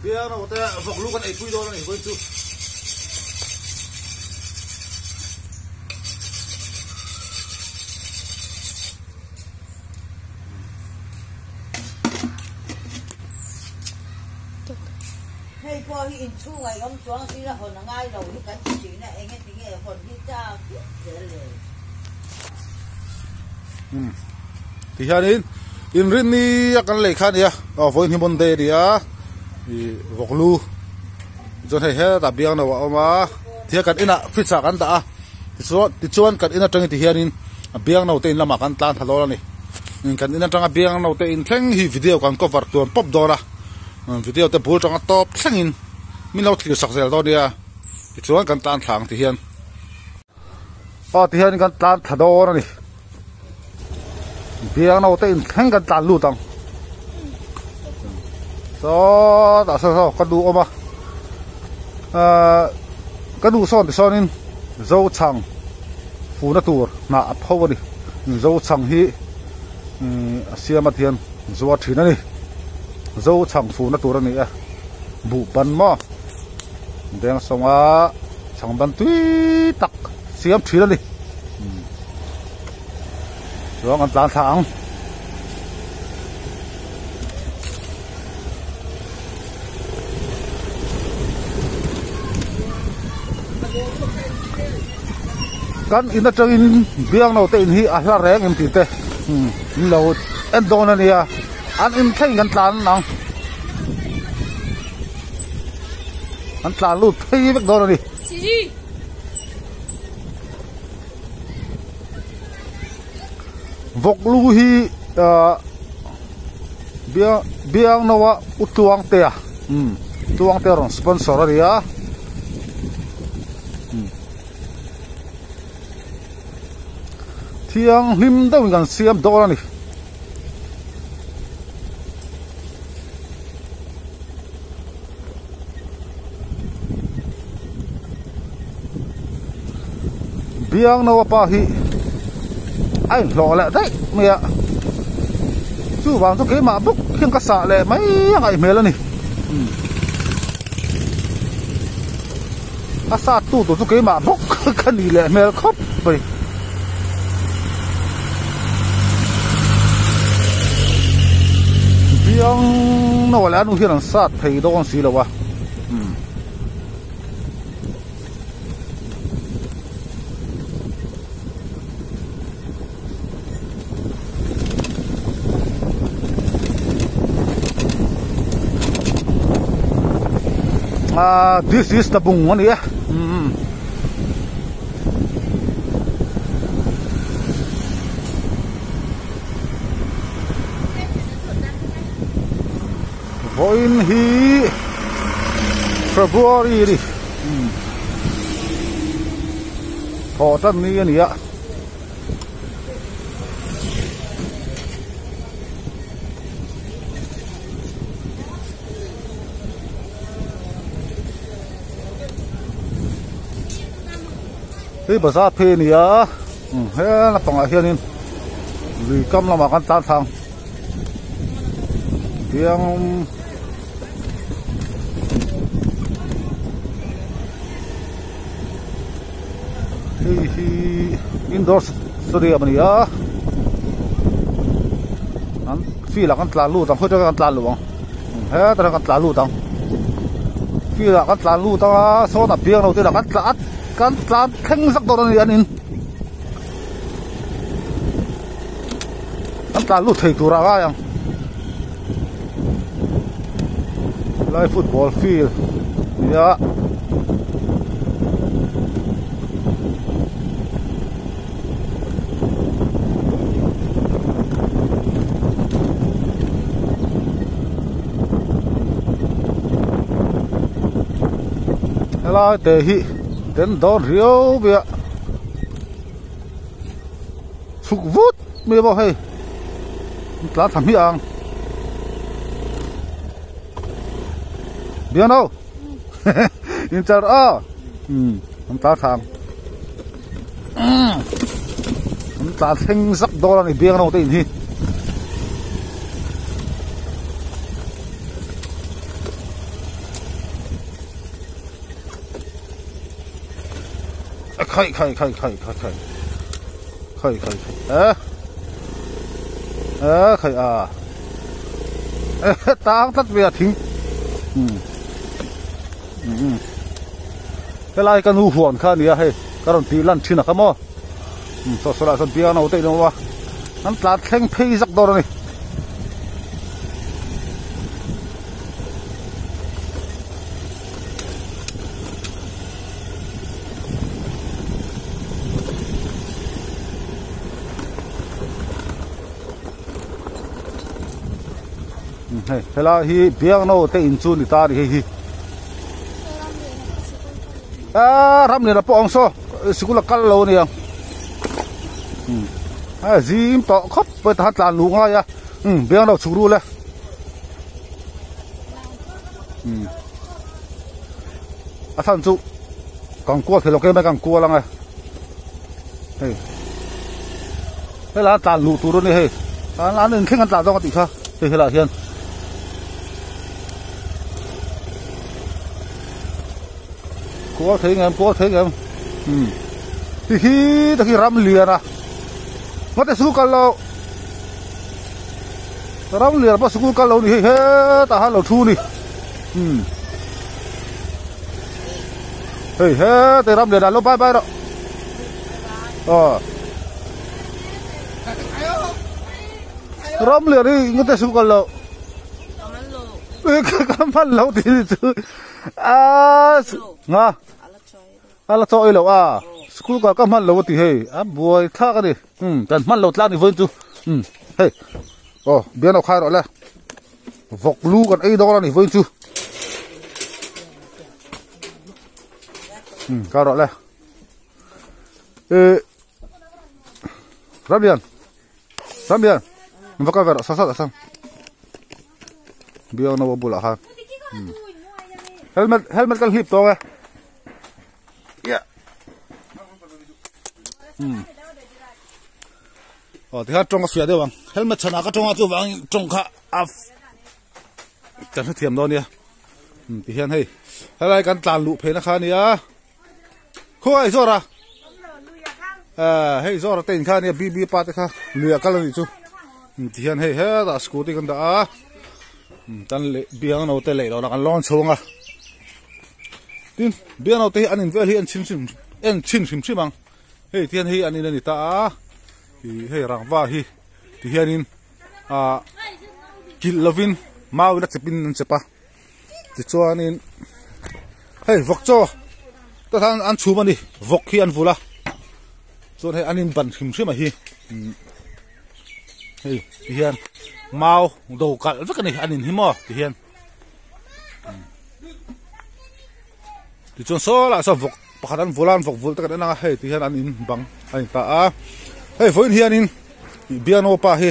Piano te vawk lu kan eipui dawn a ni vawiin chu. Hei pawh hi inchhungah i awm chuang zir a hawn a ngai lo hi kan ti thin a, enge tinge hawn hi chak vek zel le. Umm ti hianin inrinni a kan lei kha a nia aw vawiin hi Monday a nia ih vawk lu chuan hei hetah biang no a awm a tihian kan inah fridge ah kan dah a tichuan tichuan kan in atangin ti hianin a biang no te in lamah kan tlan thla dawn a ni kan in atanga biang no te in thleng hi video kan cover tluan pawp dawn a. Video te bul tanga tawp thlengin min lo thlir sak zel dawn nia tichuan kan tlan thla ang ti hian aw ti hian kan tlan thla dawn a ni biang no te in thleng kan tlan lut ang sawtah saw saw ka duh awm a ahh ka duh sawn ti sawnin zochhang funa tur hnah a pho a ni zochhang hi a siam a tihian zuar thin a ni zo chhang funa tur a ni a buh ban maw beng sawnga chhang ban tui tak siam thin a ni chuan kan tlan thla ang. Kan in atangin biang no te in hi a hla reng em tih te in lo en dawn a nia an in thleng kan tlan ang an tlan lut phei vek dawn a ni. Vawk lu hi ah biang biang no a u tluang te a umm tluang te a rawn sponsor a ni a. Thianghlim deuhin kan siam dawn a ni. Biang naua pa hi a inhlawh leh daih mai a, chuvang chu keimah bawk hian ka sah leh mai a ngaih hmel a ni. A sat tu tur chu keimah bawk ka ni leh hmel khawp mai. Biang no leh a nu hian an sat thei dawn si lo a. Ah this is the bung a ni e umm vawiin hi February a ni thawh tan ni a ni a. Hei bazar phei a ni a he lampangah hianin lui kam lamah kan tlan thla ang tiang Hei hi indoor stadium a ni a an field ah kan tlan lut ang khawi atang kan tlan lo ang hetah hian kan tlan lut ang field ah kan tlan lut anga sawn a biang lo te lah kan tlan kan tlan thleng zak dawn a ni an in kan tlan lut thei tur ah a ngai ang lai football field nia helai te hi den dawn riau mai a. Chhuk vut mai a hei an tlan thla hmiah ang biang ho in char a um an tlan thla ang an tlan thleng zak dawn a ni biang ho te in hi. Khai khai khai khai khai khai khai khai khai e e khai a e tang tlat ve a thing um um helai ka nu huan kha ania hei ka rawn tih lan thin a kha maw um saw saw lah sawn piano te in awm a an tlan thleng phei zak dawn a ni. Hei helai hi biangno te in chu ni ta a ni hei hi aaa ramlian a pawh ang saw sikul a kal lo a niang a zim tawh khawp mai tah tlan luh ngai a biangno chhuk rul e. A chhan chu kan kual thei lo ke mai kan kual ang e hei helai tlan luh tur a ni hei an an inthleng an tlan zawng a tih kha hei helaiah hian kual thei ngem kual thei ngem um ti hi te khi ram lian a ngawt te sikul kal loh ram lian pawh sikul kal lo ni hei hetah hian lo thu a ni umm hei hetah ram lian ah lo bye bye rawh aw ram lian hi ngawt te sikul kal loh ka hman lo tih ni chu aaa nga a la chaw ei loh a school kal ka hman lo a ti hei a buai thlak a ni umm kan hman lo tlang ni vawiin chu umm hei aw bian lo khai rawh le vawk lu kan ei dawn a ni vawiin chu umm khai rawh le eh Ramlian Ramlian va kal ve rawh sa sa biang no a bulah khan helmet helmet kan hlip tawng e yeah um aw tikhan tawng a fiah deuh ang helmet chhanah ka tawng a chuvangin tawng kha a kan hrethiam dawn nia um tihian hei helai kan tlan luh phei na kha ania khawngaih zawr a eh hei zawr te in kha ania bb pa te kha lui ah kal a nih chu tihian hei hetah scooty kan dah a kan leh biang no te leh lohna kan lawn chhung a tin biang no te hi an in vel hi en chhin hrim en chhin hrim hrim ang hei tihian hei an in a ni ta a ih hei rangva hi tihianin ah kilh lovin mau in a chep in an chep a. Tichuanin hei vawk chaw te khan an chhum a ni vawk hi an vulh a chuan hei an in ban hrim hrim a hi hei ti hian mau do kalh vek a ni an in hi maw ti hian tichuan saw lah sawn vawk pakhat an vulh a an vawk vulh te kan en ang a hei ti hian an in bang a in ta a hei vawiin hianin biangno pa hi.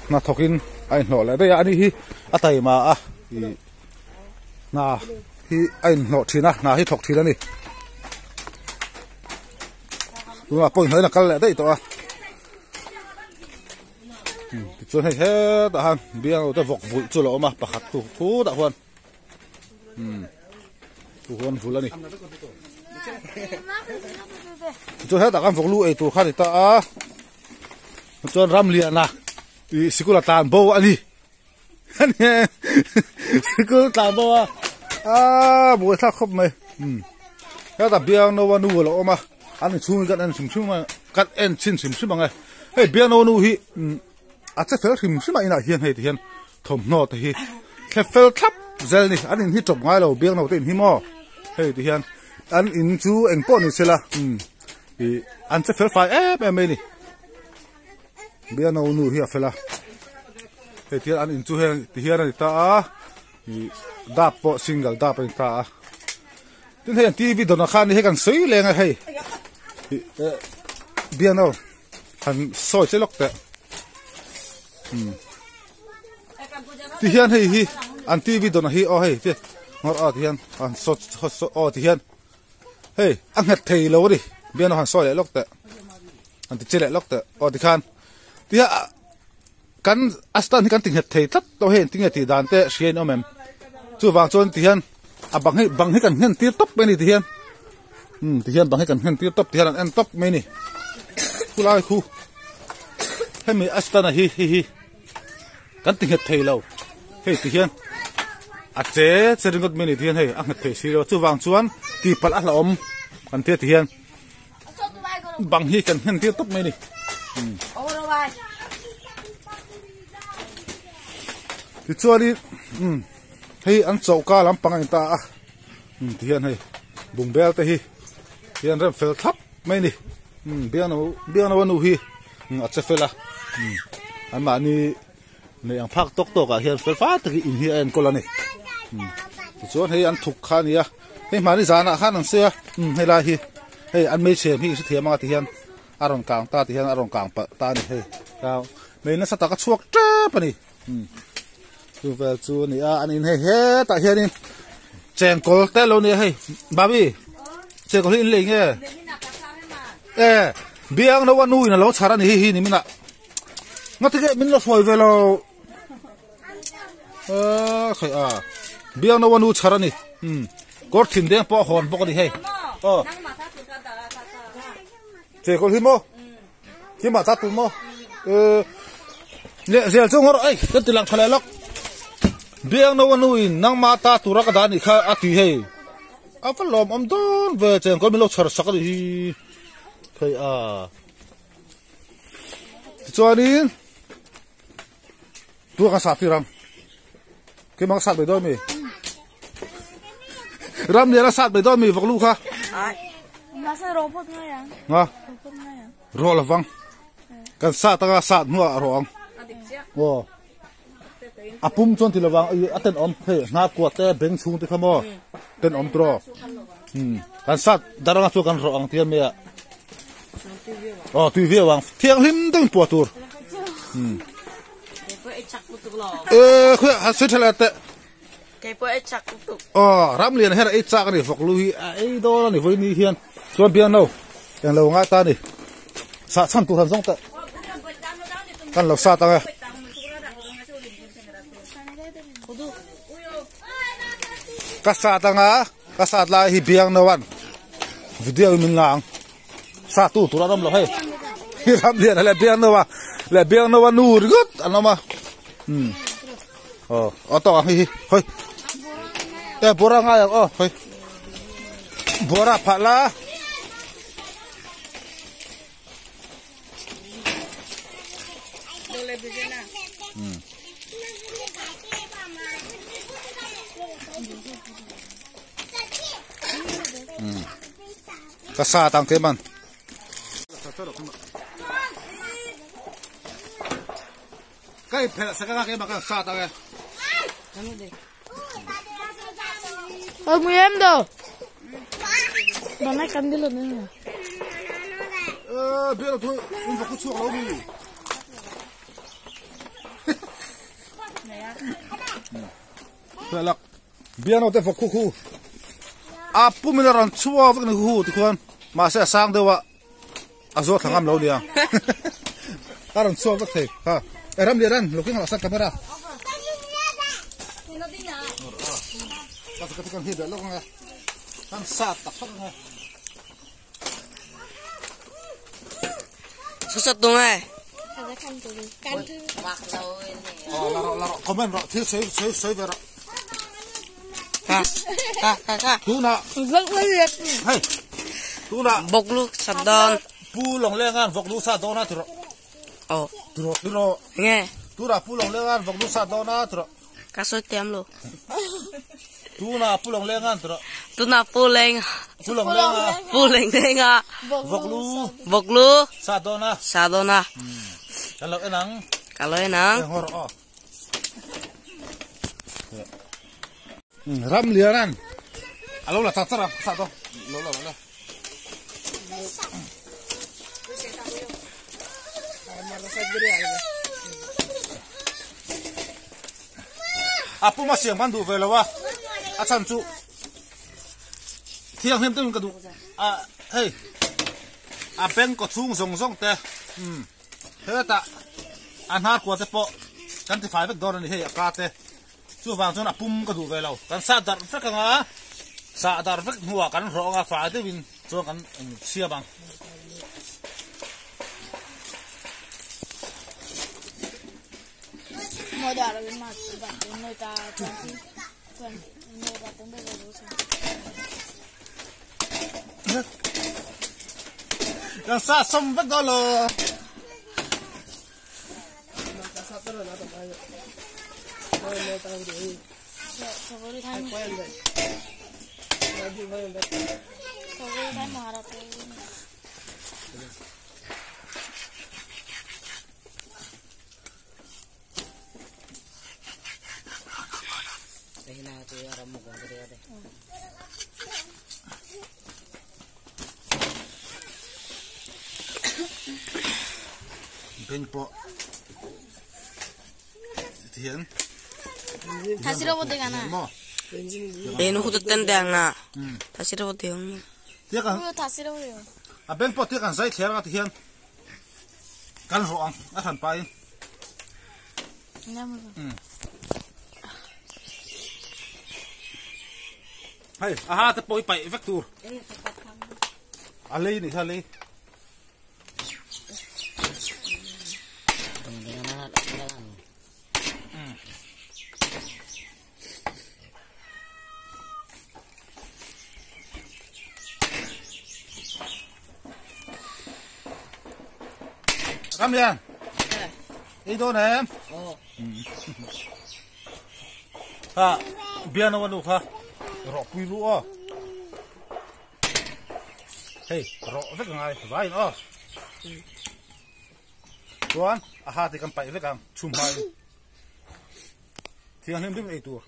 Hnathawkin a inhlawh leh daih a, ani hi a taima a ih hna hi a inhlawh thin a hna hi thawk thin a ni tunah pawh inhlawhin a kal leh daih tawh a tichuan hei hetah hian biang te vawk vulh chu a lo awm a pakhat khu khutah khuan umm chu huan vulh a ni tichuan hetah khan vawk lu ei tur kha a ni ta a. Chuan Ramliana ih sikul a tlan bo a ni sikul tlan bo a aaa buai thlak khawp mai umm hetah biangno a nu a lo awm a an inchhung hi kan en hrim hrim a kan en chhin hrim hrim ang e hei biangno nu hi umm a che fel hrim hrim a inah hian hei ti hian thawmhnaw te hi thlep fel thlap zel a ni an in hi tawp ngai lo biangno te in hi maw hei ti hian an in chu eng pawh ni sela umm. Ih an che fel fai em em mai a ni biano nu hi a fel a hei tihian an in chu heng tihian a ni ta a ih dap pawh single dap a ni ta a tin hei an t v dawnah khan hei kan sawi leng a hei ih eh biano han sawi che lawk teh umm tihian hei hi an t v dawnah hi aw hei te ngawrh a tihian an saw saw aw tihian. Hei a nghet thei lo a ni bian han sawi leh lawk teh han ti che leh lawk teh aw tikhan tia kan a stand hi kan ti nghet thei tlat tawh hei engtin nge tih dan te hria in awm em chuvang chuan tihian a bang hi bang hi kan nghen tir tawp mai a ni tihian. Umm tihian bang hi kan nghen tir tawp tihian an en tawp mai a ni khulai khu hemi astana hi hei hi kan ti nghet thei lo hei tihian a che che ringawt mai a ni tihian hei a nghet thei si lo chuvang chuan tihpalh a hlauhawm kan tia tihian bang hi kan nghen tir tawp mai a ni umm tichuanin umm hei an choka lampang a ni ta a. Umm ti hian hei bungbel te hi hian rem fel thlap mai a ni umm biangno biangno a nu hi a che fel a umm an mahni neih ang phak tawk tawk ah hian fel fai takin in hi a enkawl a ni umm tichuan hei an thuk kha a ni a hei mahni zanah khan an sawi a umm helai hi hei an hmeichhe hi hrethiam anga ti hian a rawn kang ta ti hian a rawn kang palh ta a ni hei mei nasa tak a chhuak tep a ni. Umm chu vel chu a ni a an in hei hetah hianin chengkawl te lo nia hei babi chengkawl hi in lei nge e biang no a nu in a lo chhar a ni hi hi ni minah ngati nge min lo hruai ve lo a khai a biang no a nu chhar a ni umm kawr thin deng pawh a hawn bawk a ni hei aw chengkawl hi maw. Kima ta tu maw leh zel chu ngawr ei kan ti lang tha leh lawk biang no anu in nangma ta tura ka dah nih kha a ti hei a va lawm awm dawn ve cheng kawl min lo chhar sak a ni hi thei a tichuanin tua ka sah tir ang kima ka sat mai dawn mi ram lian a sat mai dawn mi vawk lu kha nga Rawh lovang. Kan sat anga sat hnuah a rawh ang. Aw. A pum chuan ti lovang a tenawm hei hna kuat te beng chhung te kha maw tenawm tawh. Hmm. Kan sat dar anga chuan kan rawh ang tia mai a. Aw tui viau ang. Thianghlim deuhin puah tur. Hmm. E khuia han sawi tha leh teh. Kei pawh ei chak lutuk. Aw, ram lian her ei chak a ni, vawk lu hi a ei dawn a ni vawi ni hian. Chuan biang no, eng lo ngai ta a ni. Sah chhan tur han zawng teh. Kan lo sat ang e. Ka sat ang a, ka sat lai hi biang no an video in min la ang. Sat tu tur an awm lo hei. Ram lian leh biang no a, leh biang no a nu ringawt an awm a. Hmm. Ờ, ờ to ang hi hi. Hoi. E bora ngai ang aw, hoi. Bora phah la. Hmm. Hmm. Ka sa tang te man. Ka in phelh sak anga keimah ka sat ang e. Ôi mui em đâu. Bà nay cắn đi luôn nữa. Ờ, biết rồi thôi, un vào chuộc lâu đi. Thế là bian te vok khu khu. A pumina ran chua vek ni khu ti khuan. Ma se sang dewa. A zawt thla ngam lo nia. A rawn chhuak vek thei. Ha. E ram lian an, lo keng hlauh sak camera. Ka ka kan hi ber lawk ang e. Kan sat tak tak ang e. Sasat tung e. Oh, la ro la ro comment ro thil sei sei sei ve ro. Ha ha ha ha. Tuna. Hei. Tuna. Bok lu sat don. Pu long lengan vok lu sa dona tiro. Oh. Tiro tiro. Nghe. Tuna pu long lengan vok lu sa dona tiro. Ka soi tem lo. Tuna pu long lengan tiro. Tuna pu leng. Pu long lenga. Pu leng lenga. Vok lu. Vok lu. Sa dona. Sa dona. Ka lo enang. Ka lo enang. Ngor o. Ram lian an a lo la char char a sa to lo la la a puma siam kan duh ve lo a a chhan chu thianghlim te ka duh a hei a bank kaw chhung zawng zawng te umm hetah a hnar kua te pawh kan ti fai vek dawn a ni hei a ka te. Chuvang chuan a pum ka duh ve lo. Kan sah darh vek anga, sah darh vek hnuah kan rawh anga fai deuhin. Chuan kan siam ang. Kan sa sawm vek dawn lo. Beng pawh tihian a beng pawh tiang an zai thler anga tihian kan rawh ang a hran pahin. Hei a ha te pawh hi paih vek tur a lei nih kha a lei. Ramlian ei dawn em kha biano anu kha rawh pui lu aw hei rawh vek angai vaiin aw chuan a ha te kan paih vek ang chhum hmain thianghlim rim ei tur.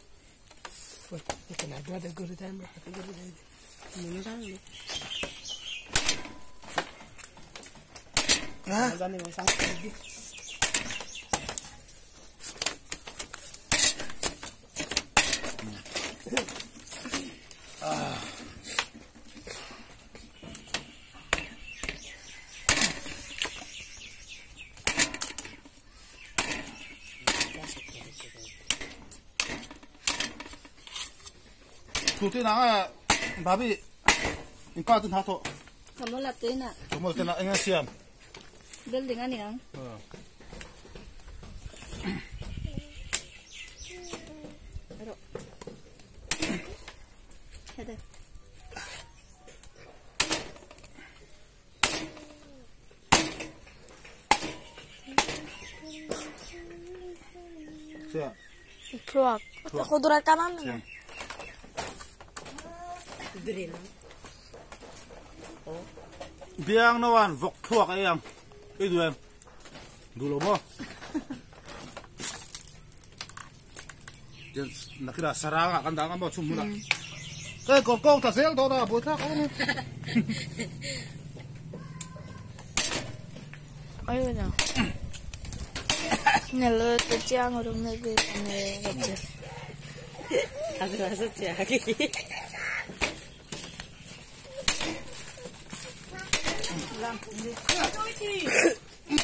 Tu te nang babi in pa tu tha tho Kamola te na. Kamola te na enga siam. Building ani ang. Pero. Hede. Thluak. Khudura kanan. Biang no an vok thluak ei ang. Ei du em. Du lo mo. Nakira saranga kan dang mo chum huna. Cái cột con ta xéo đó là bùi thác không. Ôi nhở. Nè tôi trang ở trong này cái này gặp chưa.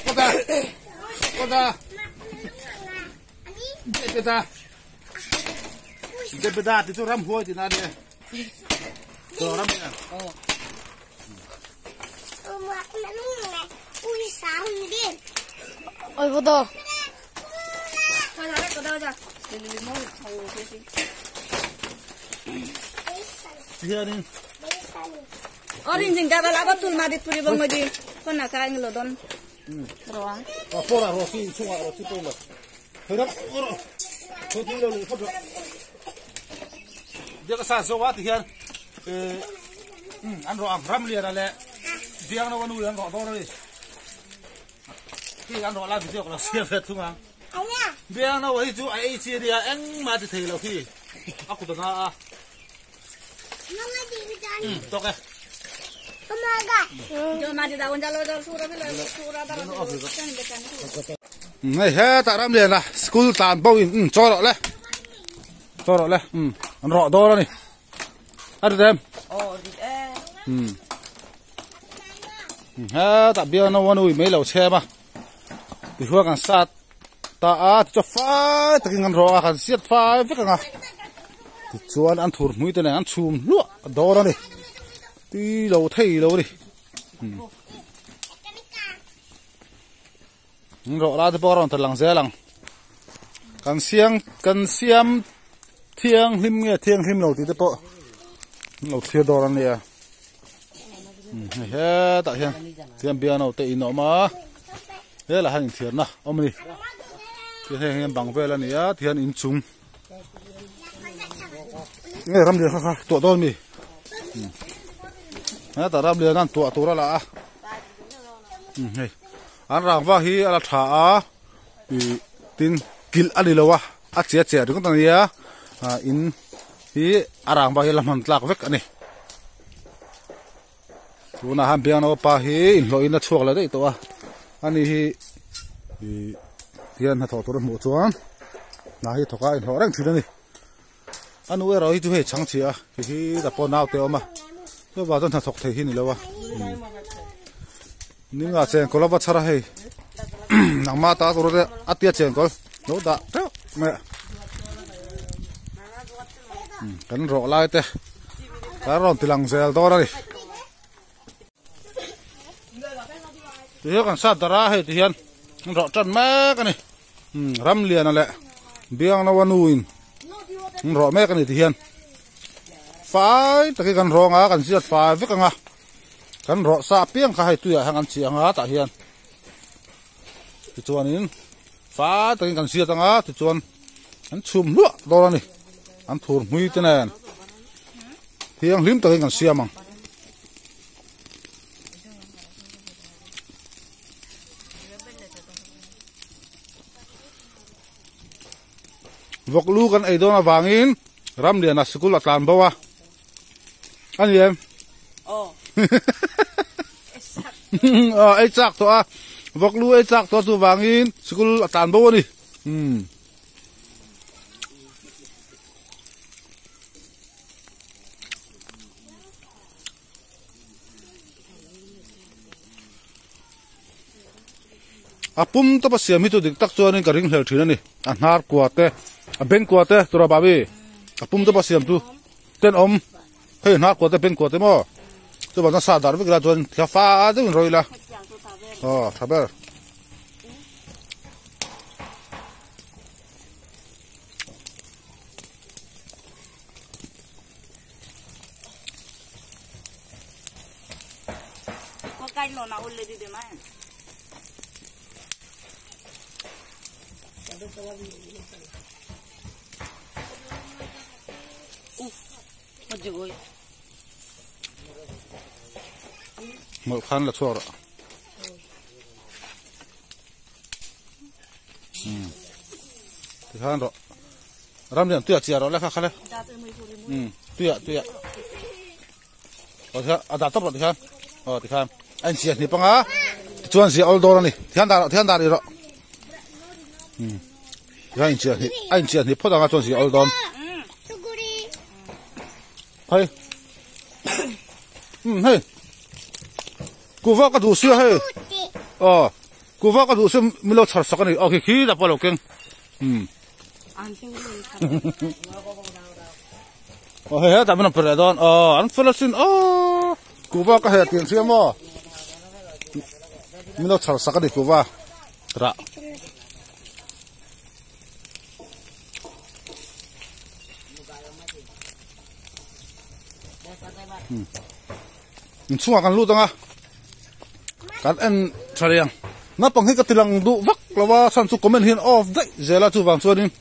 Kota. Kota. Beda. Beda thì tôi ram huôi thì na đi. Tôi ram nha. Ôi vô đồ. Orange gaba laba tul madi turi bang madi kona ka ang lodon. Roang. À, pora roti chunga roti pora. Thế đó. Thôi thì lâu không được. Dia ka sa zo wa ti hian an ro ang ram lian ale biang no nu an ro do ri. Ki an ro la video ko sia ve thung ang. Biang no hi chu ai chi ria eng ma ti thei lo khi. A ku ta na a. Tok e. Này he ta ram lian la school tan bo in cho ro le. Cho ro le. An ro do ro ni. A dem. He ta bia no wan ui mei lo che ma. Ti huwa kan sat ta a cho fai takin an ro a kan siat fai vek anga. Ti chuan an thur hmui te nen an chhum hluah do ro ni. Tui lo thei lo a ni. Umm rawh la te pawh a rawn ta lang zel ang. Kan siang kan siam thianghlim nge thianghlim lo tih te pawh an lo thlir dawn a nia. Umm hei hetah hian tihian piano te in a awm a helah hian inthiarna a awm a ni. Tihian heng hian bang vel a ni a tihian inchung. Nge ram lian kha kha tuah dawn mi hetah ram lian an tuah tur a la a hei an rangva hi a la tha a ih tin kilh a ni lo a a che che ringawt a nia ah in hi a rangva hi a la hman tlak vek a ni tunah hian biangno pa hi inhlawh in a chhuak leh daih tawh a ani hi ih tihian hnathawh tur a hmuh chuan hna hi thawk a inhlawh reng thin a ni a nu erawh hi chu hei chhang chhia a khi hi ta pawh naute a awm a chuvang chuan hnathawk thei hi a ni lo a ninga chengkawl a va chhar a hei nangmah ta tur te a tia chengkawl lo dah teuh mai a kan rawh lai te kan rawn ti lang zel dawn a ni tihian kan sat darh a hei tihian an rawh tan mek a ni Ramliana leh Biangnoa nu in an rawh mek a ni tihian fai takin kan rawng a kan ziat fai vek ang a kan rawh sa apiang kha hei tuiah hian kan chih ang a tah hian tichuanin fai takin kan ziat ang a tichuan an chhum hluah dawn a ni an thur hmui te nen thianghlim takin kan siam ang. Vawk lu kan ei dawn avangin Ramliana sikul a tlan bo a a ni em? Aw. Aw ei chak tawh a vawk lu ei chak tawh chuvangin sikul a tlan bo a ni. Umm. A pum tawpa siam hi chu dik tak chuanin ka ring hlel thin a ni a hnar kua te a beng kua te tura babi a pum tawpa siam chu tenawm hei hnar kua te beng kua te maw chuvang chuan sa dar vek ila chuan thla fa deuhin rawih ila aw tha ber. Mawlh khan la chhuak rawh. Tikhan rawh. Ramlian tuiah chiah rawh le kha kha le. Tuiah tuiah. Aw tikhan a dah tawp rawh tikhan. Aw tikhan a in chiah hnip anga tichuan ziah awl dawn a ni. Tikhan dah rawh tikhan dah rih rawh. Tikhan in chiah hnip a in chiah hnip phawt anga chuan ziah awl dawn. Hei. Hei. Kuva ka duh sia hei. Aw. Kuva ka duh sia min lo chhar sak a ni. Aw khi khi dah pawh a lo keng. Umm. Aw hei hetah min rawn pe leh dawn. Aw an fel asin. Aw kuva ka heh tih ang hria maw. Min lo chhar sak a ni kuva. Rah. Umm. Inchhungah kan lut ang a, kan en tha reng. Naupang hi ka ti lang duh vak lo a, chhan chu comment hian off daih zel a, chuvang chuanin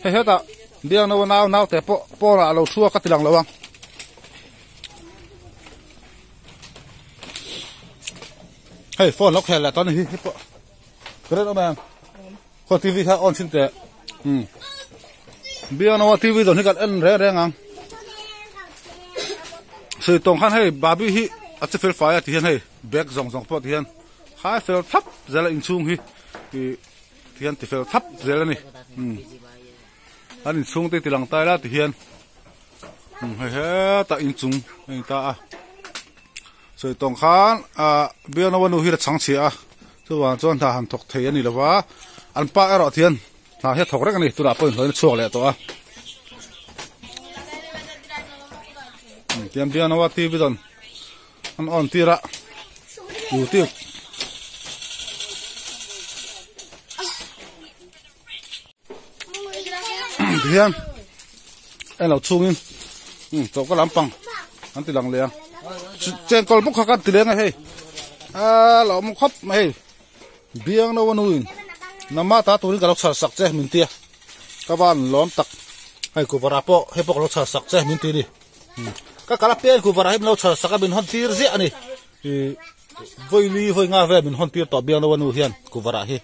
hei hetah biakna nau naute pawh pawnah a lo thu a ka ti lang lo ang. Hei phone lo khel leh tawh a ni hi hei pawh current awm em? Khaw TV kha on chin teh. Umm. Biakna TV dawn hi kan en reng reng ang. Sui tawng khan hei babi hi a che fel fai a ti hian hei bag zawng zawng pawh ti hian khai fel thap zel a inchhung hi ih ti hian ti fel thap zel a ni umm an inchhung te ti lang tai la ti hian umm hei hetah inchung a ni ta a sui tawng khan ah biakna nu hi a chhang chhia a chuvang chuan hna han thawk thei a ni lova an pa erawh ti hian Hna hi a thawk reng a ni, tunah pawh inhlawhin a chhuak leh tawh a. Tiang biang nawa TV dawn. An on tir a youtube. Tihian en lo chungin choka lampang an ti lang leh a chengkawl bawk kha ka ti leng a hei a lo awm khawp mai hei biang no a nuin nama ta turin ka lo chhar sak che min tia ka van lawm tak hei kuvara pawh hei pawh ka lo chhar sak che min ti a ni ka kal a piang kuvara hi min lo chhar sak a min hawn tir ziah a ni ih vawili vawi nga vel min hawn tir tawh biang no a nu hian kuvara hi.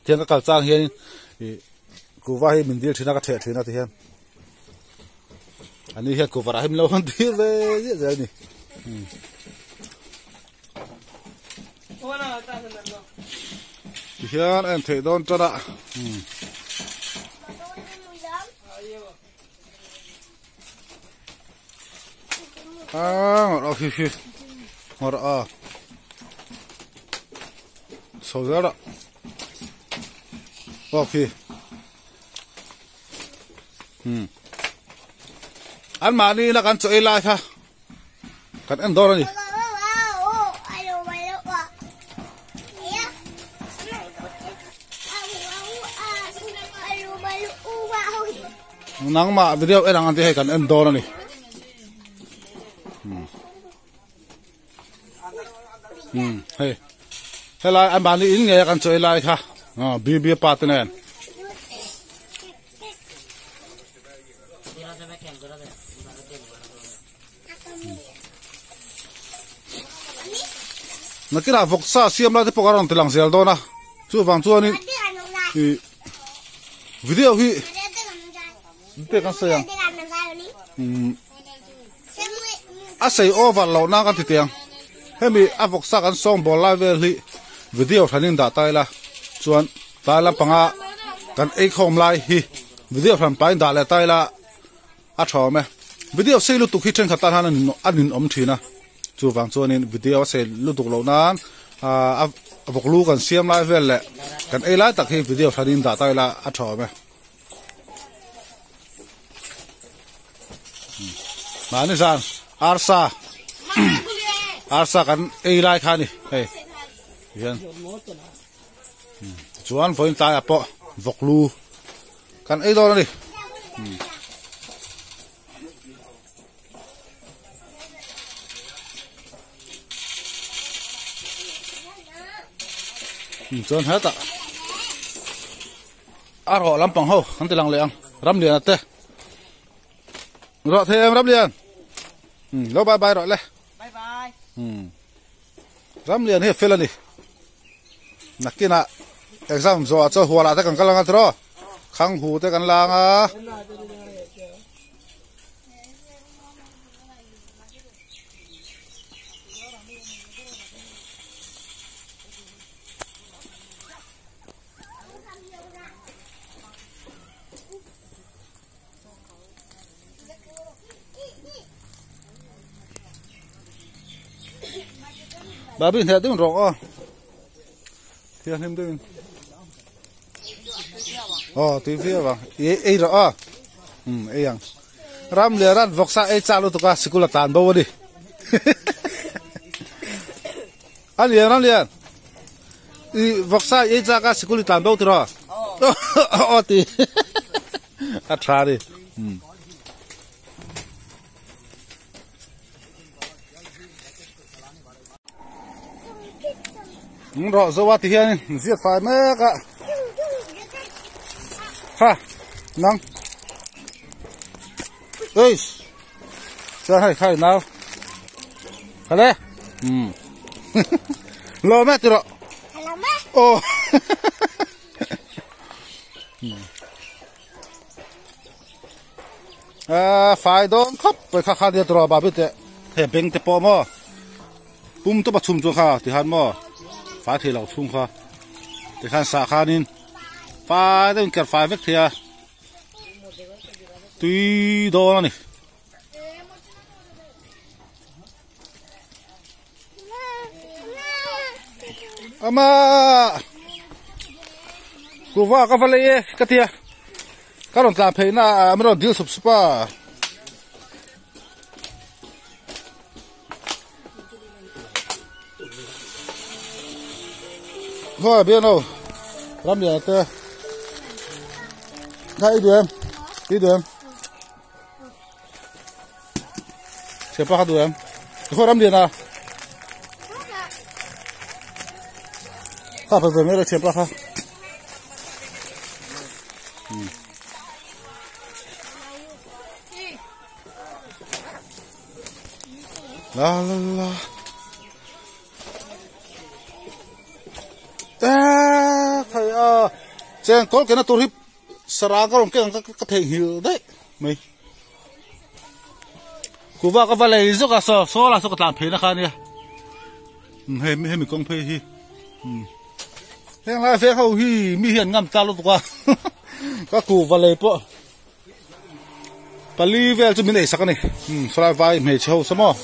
Tiang ka kal chang hian ih kuva hi min dil thin a ka theh thin a ti hian ani hian kuva rah hi min lo hawn tir ve ziah zel a ni. Ti hian a en theih dawn tan a. A ngawrh a khi khi ngawrh a chho zel a aw khi um an mahni ina kan chaw ei lai kha kan en dawn a ni. Nangmah video en ang an tih hei kan en dawn a ni. Um hei helai an mahni in ngei a kan chawi lai kha BB pa te nen. Nakinah vawksa siam lai te pawh a rawn ti lang zel dawn a chuvang chuanin ih video hi te kan sawi ang umm a sei over loh nan kan ti teh ang hemi a vawksa kan sawngbawl lai vel hi video hranin dah ta ila chuan tlai lampanga kan eikhawm lai hi video hran pahin dah leh ta ila. A tha awm e. Video sei lutuk hi thenkhat tan hian a ninawm thin a, chuvang chuanin video a sei lutuk loh nan a vawklu kan siam lai vel leh kan ei lai tak hi video hranin dah ta ila a tha awm e. Mahni zan arsa arsa kan ei lai kha a ni hei hian chuan vawiin tlaiah pawh vawklu Kan ei dawn a ni. Chuan hetah a rawh lampang ho kan ti lang leh ang Ramliana te rawh thei em Ramlian lo bye bye rawh le bye bye Ramlian hi a fel a ni. Nakinah exam zawhah chuan hualah te kan kal anga tiraw? Khang hu te kan la anga. Babi hneh deuhin rawh aw thianghlim deuhin aw tui viau ang i ei rawh aw um ei ang ram leh ran vawksa ei chak lutuk a sikul a tlan bo a ni a lian ram lian i vawksa i ei chak a sikul i tlan bo tiraw aw ti a tha a ni um. Rawh zo a ti hian ziak fai mek a ha nang ei chuan hei khai nau hale um lawm e ti rawh aw A fai dawn khawp mai kha kha nia tawrh a babi teh hei beng te pawh maw pum tawp a chhum chuan kha tikhan maw fai thei lo chhung kha tikhan sah khanin fai deuhin ker fai vek thei a tui dawn a ni. Ama kuva ka va lei e ka tia ka rawn tlan phei na ah min rawn dil sup sup a. Khawi bian ho ram lian te kha i duh em i duh em thianpa kha duh em khawi ram lian a kha pe ve mai rawh thianpa kha. La la la. Khai a cheng kawl kena tur hi sara ka rawn keng ang ka theihnghilh daih mai. Kuhva ka va lei zawk a saw saw lah saw ka tlan phei na kha ania hei hemi kawng phei hi heng lai veng ho hi mi hian ngam ta lutuk a ka kuhva lei pawh. Pali vel chu min ei sak a ni sawlai vai hmeichhe ho saw maw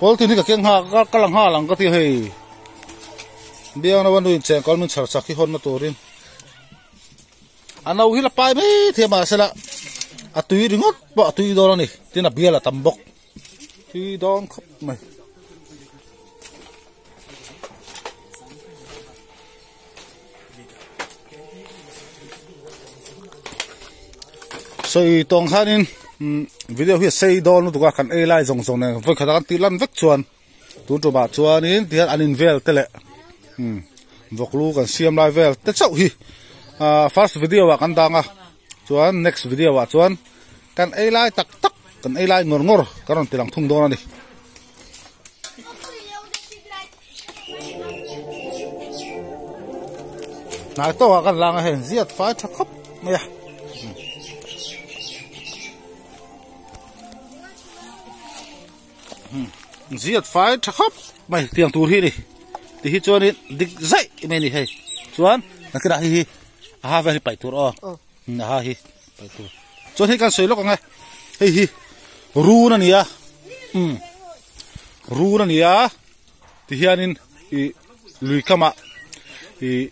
pawltin hi ka keng nghal ka la nghal ang ka ti hei biang lo a nuin cheng kawl min chhar chak hi hawnna turin a no hi la pai mai thei a mahse la a tui ringawt pawh a tui dawn a ni tin a bial a tam bawk tui dawn khawp mai. Sawi tawng khanin video hi a sei dawn lutuk a kan ei lai zawng zawng nen vawi khat a kan tih lan vek chuan tun tumah chuanin tihian an in vel te leh vawklu kan siam lai vel te chauh hi ah first video ah kan dang a chuan next video ah chuan kan ei lai tak tak kan ei lai ngawr ngawr kan rawn ti lang thung dawn a ni. Hnai tawkah kan lang a hei ziat fai tha khawp mai a. Ziat fai tha khawp mai tiang tur hi ni ti hi chuanin dik zaih mai a ni hei chuan nakinah hei hi a ha vel hi paih tur aw a ha hi paih tur chuan hei kan sawi lawk ang e hei hi run a ni a umm run a ni a ti hianin ih lui kamah ih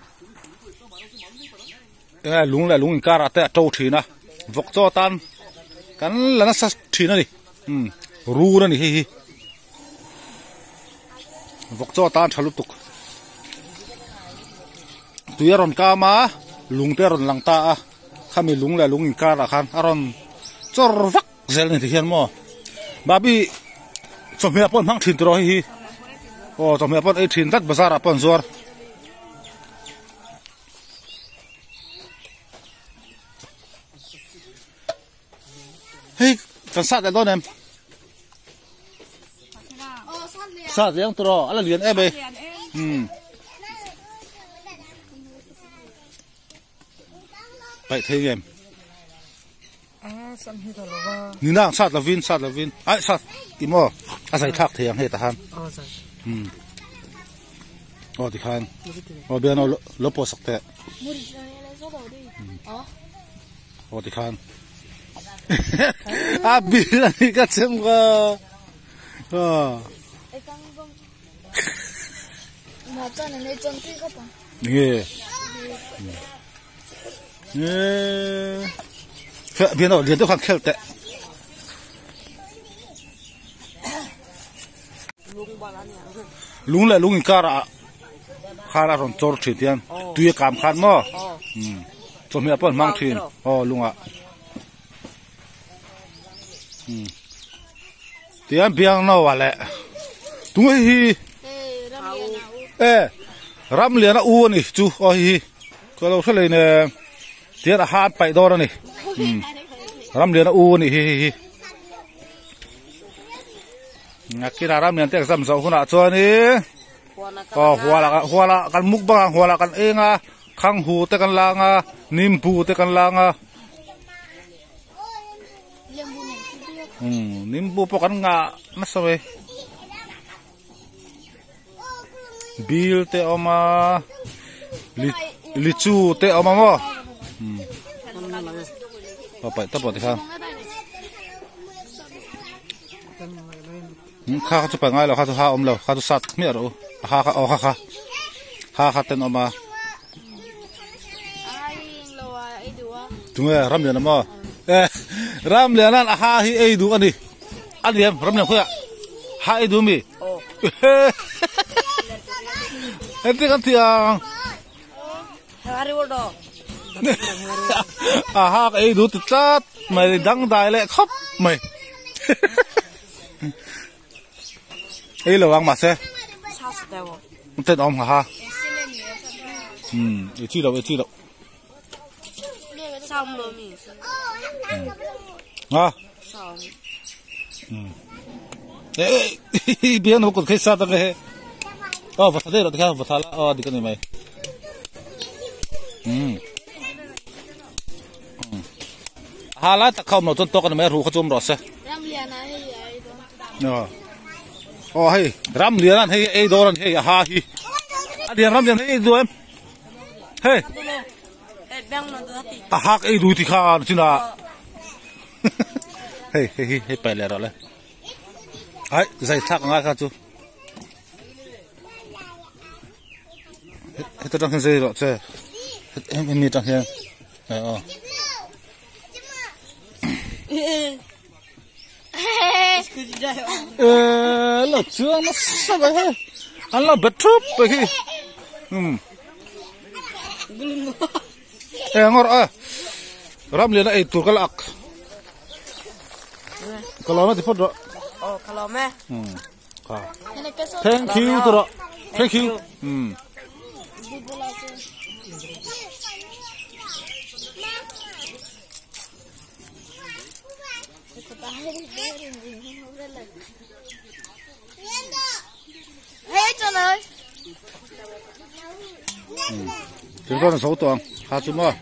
enge lung leh lung inkarah te a to thin a vawk chaw tan kan la nasa thin a ni umm run a ni hei hi vawk chaw tan tha lutuk tui a rawn kam a lung te a rawn lang ta a khami lung leh lung inkarah khan a rawn chawr vak zel a ni ti hian maw babi chawhmeh pawh an hmang thin tiraw hei hi aw chawhmeh pawh an ei thin tlat bazar ah pawh an zuar. Hei kan sat leh dawn em? Sat leh ang tiraw a la lian em e. Um. Paih thei ngem. Nina sat lovin sat lovin ai sat ti maw a zai thlak thei ang hei tahan. Um. Aw tikhan. Aw bian aw lo pawh sak teh. Aw tikhan. A bil a ni ka chem ka. Nge. Nge. Bian aw lian deuh khan khel teh. Lung leh lung inkarah khan a rawn chawr thin tiang tui a kam khan maw chawhmeh pawh an hmang thin aw lungah tiang biang no ah leh tunge hei hi e ram lian a u a ni chu aw hei hi ka lo hre lei nen tiang a han paih dawn a ni ram lian a u a ni hi hei hi. Nakina ram lian te exam zawh hunah chuanin aw hualah hualah kan mukbang ang hualah kan eng a khanghu te kan lang a nimbu te kan lang a umm nimbu pawh kan ngah nasa mai bil te a awm a lichu te a awm a maw umm aw paih tawp aw tikhan kha kha chu paih ngai lo kha chu ha awm lo kha chu sat hmiah rawh u a ha kha aw kha kha ha kha ten a awm a tunge Ramliana maw e Ramliana'n a ha hi ei duh a ni. A liam ram liam khawiah ha ei duh mi. Engtin kan tih ang? A hak ei duh ti tlat mai dangdai leh khawp mai. Ei lo ang mahse. Ten awm ha ha. Um, ei chi lo, ei chi lo. Ha. Um. Eh, biang no kut khai sa ta ke. Oh, va tha de ro kha va tha la. Oh, dik ani mai. Um. Ha lai tak kha awm lo chuan tawk ani mai a ruh kha chu awm rawh se. Aw hei ram lian an hei ei dawn an hei a ha hi a lian ram lian hei ei duh em hei a hak ei duh ti kha chin a hei hei hi hei paih leh rawh le ai zai thlak angai kha chu heta tang hian zai rawh che hemi tang hian aw lo chuang nasa mai hei an lo bet thup mai khi um eng rawh e ram lian a ei tur ka la ak ka lawm a ti phawt rawh oh ka lawm e um ka thank you tu rawh thank you um Chúng tôi là 6 tuần, hà chú mơ.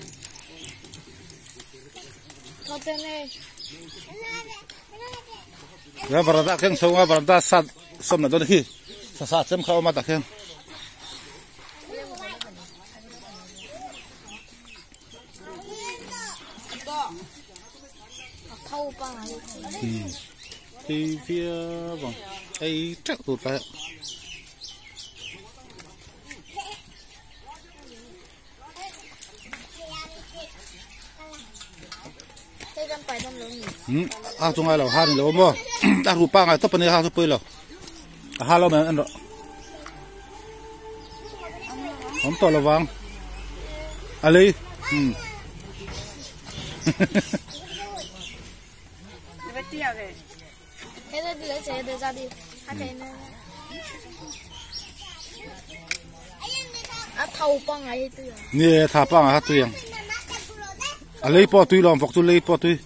Ya varanda keng chunga varanda sat sawmna dawn hi sasa chem kha a awm a tah khian. Thì phía vòng ấy chắc tụt lại a chu ngai lo ha ni lo maw a ru pa ngai tawp a nia ha chu pawi lo a ha lo mai en rawh awm tawh lo vang a lei um Ni e tha pangai kha tui ang a lei pawh a tui lo ang vawk chu lei pawh a tui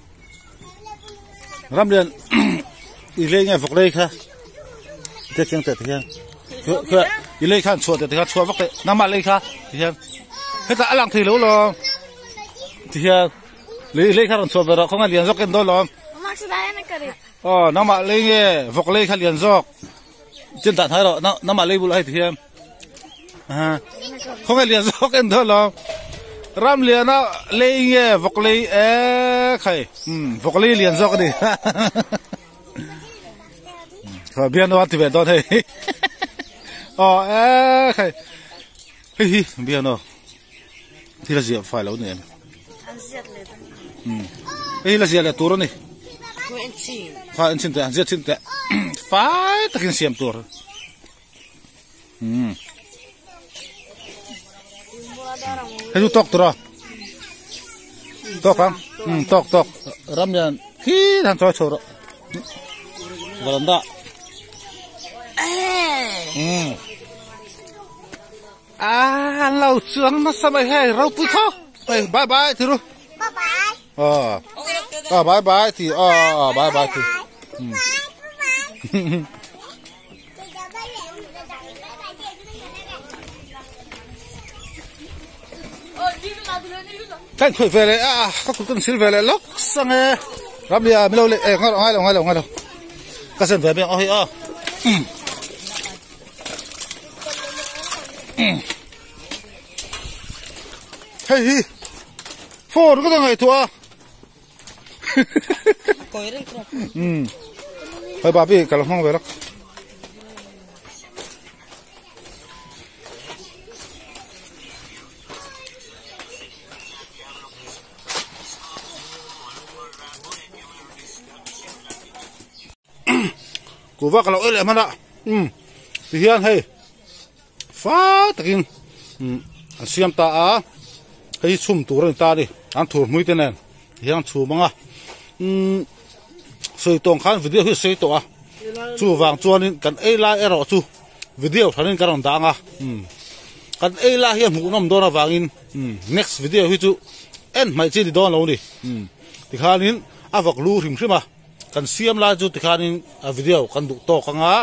ram lian i lei nge vawk lei kha te chiang teh ti hian i lei khan chhuah teh ti khan chhuah vak teh nangmah lei kha ti hian hetah a lang thei lo lo ti hian lei lei kha rawn chhuah ve rawh khawnge lian zawk en dawn lo aw nangmah lei nge vawk lei kha lian zawk chin dah hnai rawh nangmah lei bulah hei ti hian khawnge lian zawk en dawn lo ram liana lei nge vawk lei e khai vawk lei lian zawk a ni bian a ti ve dawn hei aw e khai hei hi bian aw thil a ziah fai lo ni em hei hi la ziah leh tur a ni kha en chhin teh an ziah chhin teh fai takin siam tur. Hei chu tawk tur a tawk ang um tawk tawk ram lian khi han chawi chho rawh varanda um a lo chuang nasa mai hei ropui kho hei bye bye ti ru bye bye ờ bye bye thì ờ bye bye thì um Kan khawih ve leh a ka kut kan sil ve leh lawk sang e Ramlia milo leh eh ngai lo ngai lo ngai lo ngai lo ka sen ve beng aw hei aw hei hi phone ka ngaihtuah a Hei babi ka lo hmang ve lawk. Kuhva ka lo ei leh hman a um tihian hei. Fai takin an siam ta a, hei hi chhum tur a ni ta a ni, an thur hmui te nen hian an chhum ang a, umm sawi tawng khan video hi a sawi tawh a, chuvang chuanin kan ei lai erawh chu video thanin kan rawn dah ang a, umm kan ei lai hi a hmuhnawm dawn avangin umm next video hi chu en hmaih chi a ni dawn lo a ni, umm tikhanin a vak lu hrim hrim a. Kan siam lai chu tikhanin a video kan duh tawk ang a,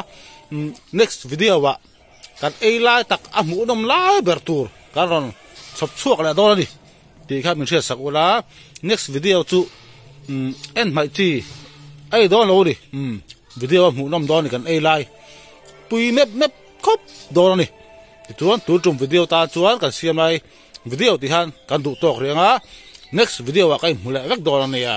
next video ah kan ei lai tak a hmuhnawm lai ber tur kan rawn chhawp chhuak leh dawn a ni tih kha min hriat sak ula, next video chu en hmaih chi a ei dawn lo a ni, video a hmuhnawm dawn a ni kan ei lai pui mep mep khawp dawn a ni, tichuan tun tum video tan chuan kan siam lai video tih hian kan duh tawk reng a, next video ah ka inhmu leh vek dawn a nia.